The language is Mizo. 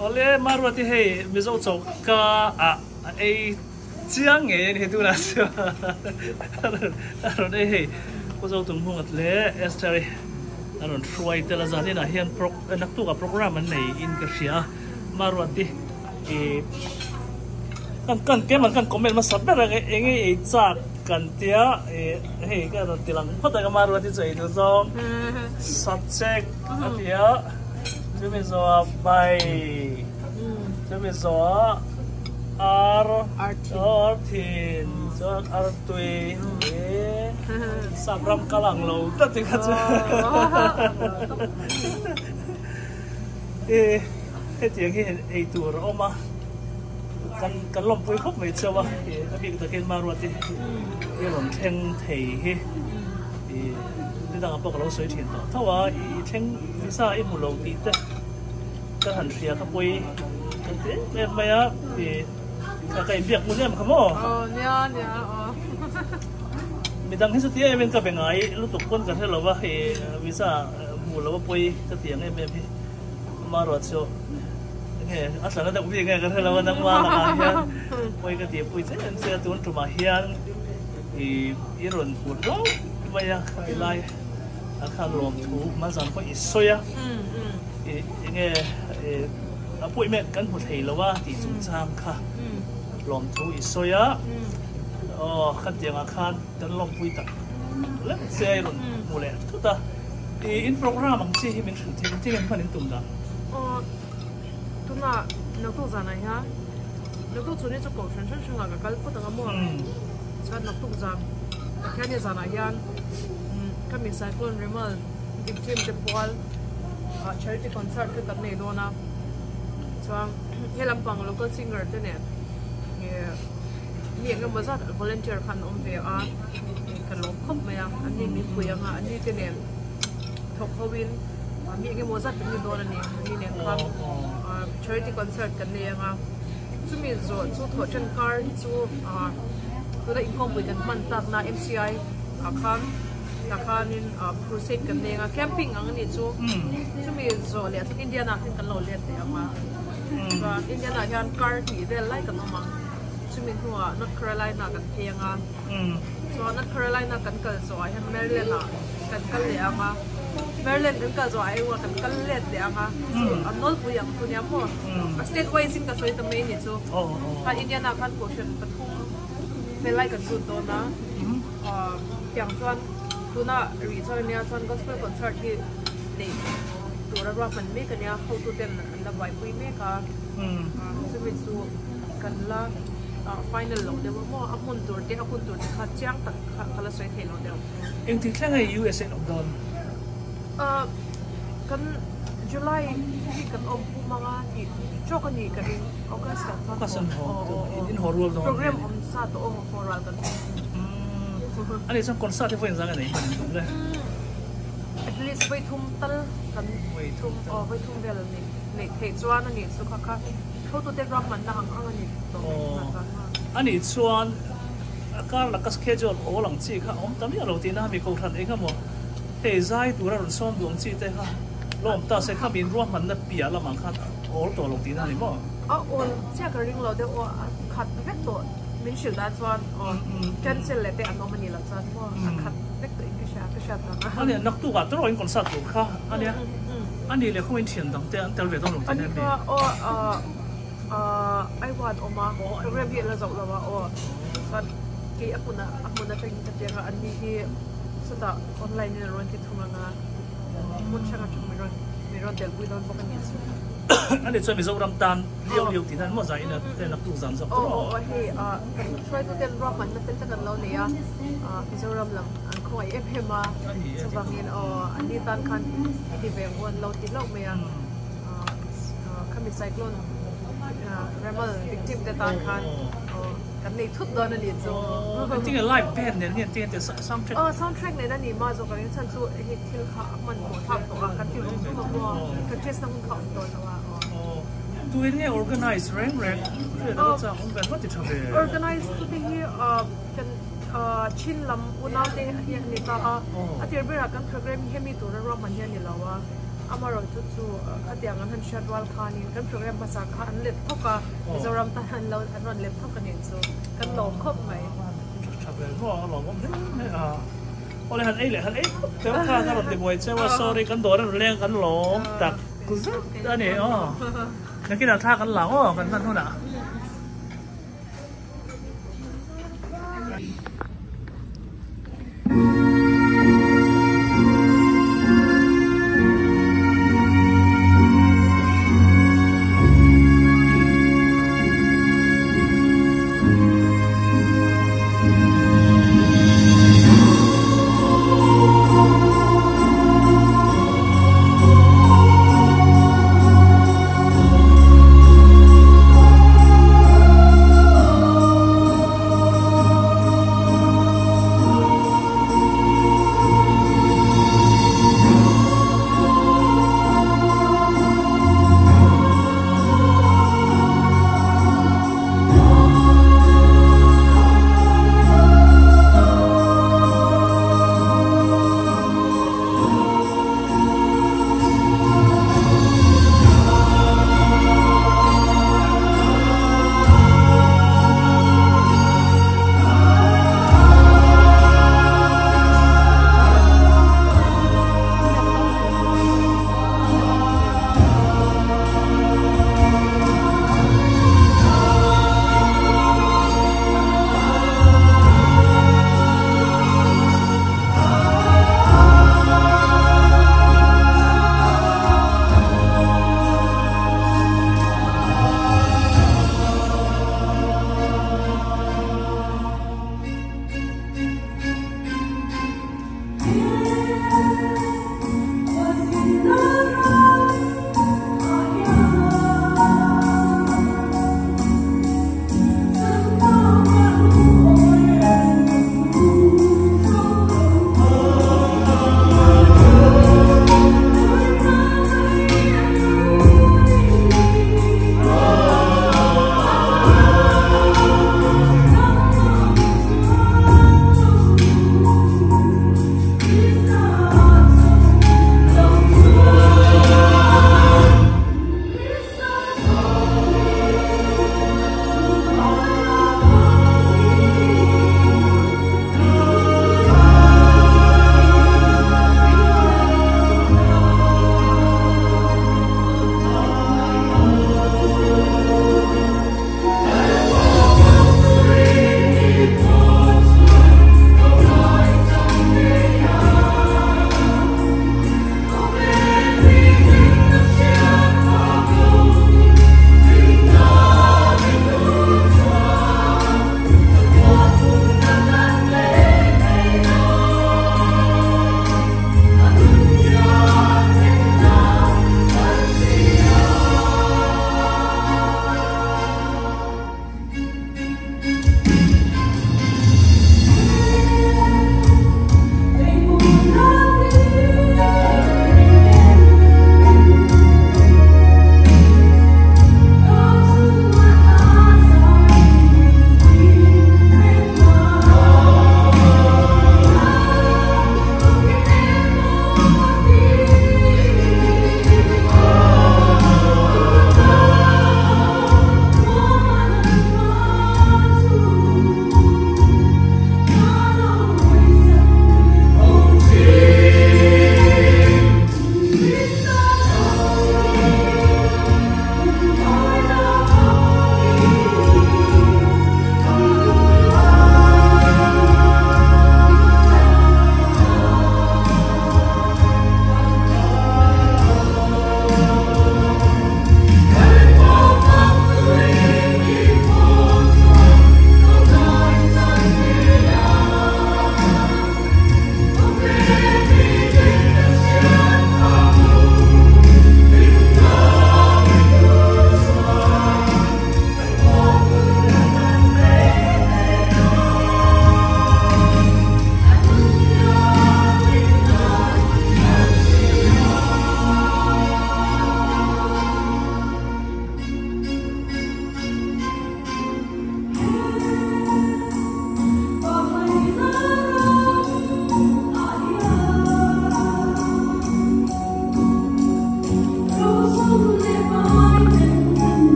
Awle Maruati hei Mizo choka ah a ei chiang ngei a ni tunah chuan a rawn ei hei Pu Zotunghunga leh Esther-i a rawn hruai tel a zaninah hian naktukah programme an nei in ka hria a Maruati ih kan kan keimah kan comment hmasa ber ang eng nge ei chak kan tia ih hei ka rawn ti lang phawt ang a Maruati chu ei duh zawng sachek a ti a chumi zawhah bai chumi zawhah ar ar thin chuan artui ih sap ram kal ang lo tlat hi kha chu ih. Hetiang hi ei tur a awm a, kan kan lawmpui khawp mai chauh a, ih a bik takin Maruati i rawn thleng thei hi ih nidangah pawh ka lo sawi thin tawh tho a, i thleng visa i hmu lo tih te ka han hria kha pawi kan ti em em mai a, ih ka inbiak ngun em kha maw? Aw nia nia aw. Midang hi chuti em em ka be ngai lutuk pawn ka hre lo va, ih visa hmu lo a pawi ka ti ang em em hi. Amaherawh chu enge a tla na deuh bik nge ka hre lo a nangma lakah hian pawi ka tih pui che em che a tun tumah hian ih i rawn hmu hlauh mai a khami lai ah khan lawmthu hmanzan pawh i sawi a ih enge ih appointment kan hmu thei lo a tih chungchang kha lawmthu i sawi a aw khatiangah khan kan lawmpui tak lek che a i rawn hmu leh thut a. I in program ang chi hi min hrilh thei engtin nge hman in tum dan? Aw tunah naktuk zanah hian naktuk chhun hi chu kohhran hrang hrangah ka kal phawt ang a maw chuan naktuk zan Pathianni zanah hian ka mi cyclone Remal victim te pual ah charity concert kha kan nei dawn a chuan he lampang local singer te nen mi eng emaw zat volunteer khan an awm ve a. Ka lawm khawp mai a, an ni min pui anga an ni te nen thawk ho in mi eng emaw zat kan ni dawn a ni, an ni nen khan charity concert kan nei anga chumi zawh chu thawh then kar hi chu tuna inkhawmpui kan hman tak na M_C_I ah khan tah khanin crusade kan nei anga camping ang a ni chu chumi zawh leh chuan Indian ah khan kan lo let leh anga chuan Indian ah hian kar hnih vel lai kan awm ang chumi hnuah North Carolina kan phei anga. Chuan North Carolina kan kal zawh ah hian Maryland ah kan kal leh ang a, Maryland kan kal zawh ah erawh kan kal let leh ang a, chu a nawlpui ang chu nia maw? A state wise in ka sawi ta mai a nih chu. Khan Indiana khan kohhran pathum fel lai kan lut dawn a, tiang chuan tuna rih chuan ania chuan gospel concert hi neih tura ruahman mek ania hotuten an la buaipui mek a, chumi chu kan la. Final lo deuh a maw? A hmun tur te, a hun tur te kha chiang tak kha ka la sawi thei lo deuh. Engtik thleng nge USA in awm dawn? Kan July hi kan awm pum anga tih tawk a ni ka ring. August ah chuan August an haw in haw rual dawn. Program awm sa tawh aw haw rual kan awm. A nih chuan concert hi vawiin zang a nei hman in tum le? At least vawi thum tal kan thum aw vawi thum vel a ni neih theih chuan a nih chu kha kha. Hotute ruahmanna ang ang a ni tawh mai tih hna chuan. A nih chuan a kar laka schedule awl ang chi kha a awm ta miah lo tihna mi kohhran eng emaw hei zai tura rawn sawm duh ang chi te kha lawm ta se kha min ruahmanna piah lamah khan awl tawh lo tihna a ni maw? A awl chiah ka ring lo deuh aw, a khat vek tawh min hrilh dan chuan aw cancel leh te an awm a nih loh chuan maw a khat vek tawh in ka hria ka hriat dan a. A nia naktukah tawrh in concert tur kha a nia. A nih leh khawngin thian dang te an tel ve dawn lo tih na em ni? An kha aw ah I want awm a, program hi a la zoh lo a aw. Chuan kei a hmun a hmun atangin ka tiang a, an ni hi chutah online in a rawn ti thung ang a, hmun hrang atang min rawn min rawn telpui dawn bawk a ni chu. A nih chuan Mizoram tan liau liau tih nan maw zah in a ten a tuk zan zawk tawh. Aw aw aw hei ah kan hruaitu ten ruahmanna fel tak an lo nei a, Mizoram lam an khawngaih em em a, chuvangin aw an ni tan khan i ti ve ang u an lo ti hlauh mai a, khami cyclone Remal victim te tan khan aw kan nei thut dawn a ni chu. Engtinge live band nen nge engtinge tia soundtrack? Aw soundtrack nen a ni mah zawk a ring chhan chu hei thil kha a hmanhmawh thlak tawh a kan ti rum rum a maw practice na hun kha a awm tawh lo a aw. Tuin nge organize reng reng hriat a va chak awm ve va ti tha ve. Organize tu te hi kan Chin lam unau te hi a ni ta a, a tir berah kan program hi hemi tura ruahman hi a ni lo a. Amaherawhchu chu khatiang an han hriat rual khanin kan program hmasa kha an let thawk a, Mizoram tan an lo an rawn let thawk a nih chu kan lawm khawp mai. Tha ve maw a lawmawm hle mai a. Awle han ei leh han ei phawt teh kha ka rawn ti buai cheu a sorry kan dawr a rawn leng kan lawm tak zet a ni aw. Nakinah thla kan la ang aw kan hman hunah.